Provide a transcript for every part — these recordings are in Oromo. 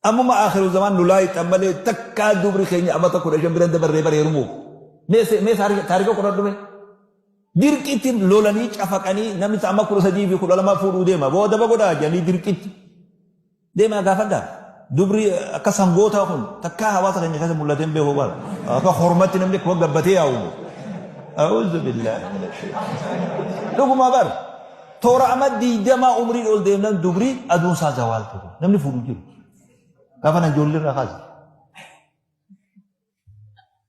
Ammuma aakhiru zamaan nu laayixan malee takkaa dubri keenya amata 15 biran dabarree bara heerumuuf. Mee mee taarika qoradhu mee. Dirqitti lolanii cafaqanii namni amma 13 fi 12 fuudhuu deema. Boo daba godhaa jedhanii dirqitti. Deemaa gaafadhaa. Dubri akka sangootaa kun takkaa hawaasa keenya keessa mul'atee hin beeku bara. Akka hormatti namni akkuma gabbatee yaa'u. A'uuzu billaahi mina shaytaan. Dhuguma bara. Toora ama 20 umriin ol deemnan dubri aduun isaa zawaal ture. Namni fuudhu jiru. Gaafa nan ijoollee irraa kaase.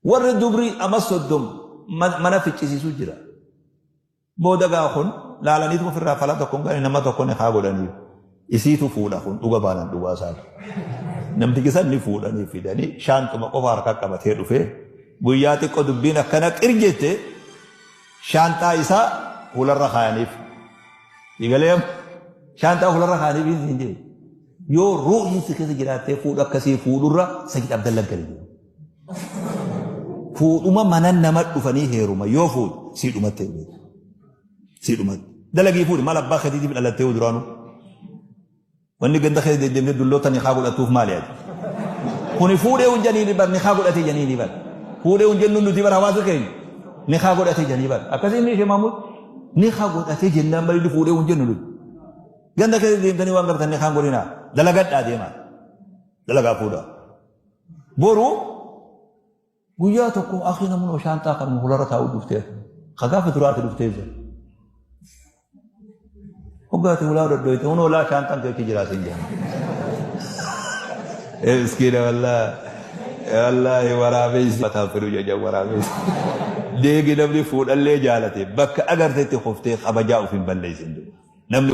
Warri dubri ama 30 mana ficcisiisuu jira. Booda gaa kun laalaniitu ofirraa fala tokko hin qabne nama tokko ni haa godhaniif. Isiitu fuudha kun dhuga baanan dhugaa isaati. Namtichi san ni fuudhanii fidanii shaanxuma qofa harka qabatee dhufee guyyaa xiqqoo dubbiin akkana qir jette shaanxaa isaa fuularra kaayaniif. Eegalee shaanxaa fuularra kaayaniif hin jedhe. Yoo ruuhiin si keessa jiraattee fuudha akkasii fuudhurra Sayyid Abdalla gadi jedhu. Fuudhuma mana nama dhufanii heeruma yoo fuudhu sii dhumatte beeku. Sii dhumatte. Dalagii fuudhi maal abbaa keetiitiif dhalattee hoo duraanuu. Wanni ganda keessa deddeemtee dulloota nikaa godhattuuf maali ati? Kuni fuudhee hun janiini bar nikaa godhatee janiini bar. Fuudhee hun jennuun nuti bar hawaasa keenya nikaa godhatee janii bar. Akkasii inni ishee maamul nikaa godhatee jennaan malee fuudhee hun jennu nuti. Ganda keessa deemtanii waan gartan nikaan godhinaa. Dalagadhaa deemaa. Dalagaa fuudhaa. Boru guyyaa tokko akii namni shaanxaa kanuma fuularra taa'uu dhuftee ka gaafa duraati dhuftee jira. Hoggaati hulaa dhodhoyte hunoo laa shaanxaan kee achi jiraa siin jedhan. Ee miskiina wallaahi wallaahi waraabeessi mataan fedhu jedhan waraabeessi. Deegi namni fuudhallee jaalate bakka agartetti kuftee kabajaa of hin balleessin. Namni.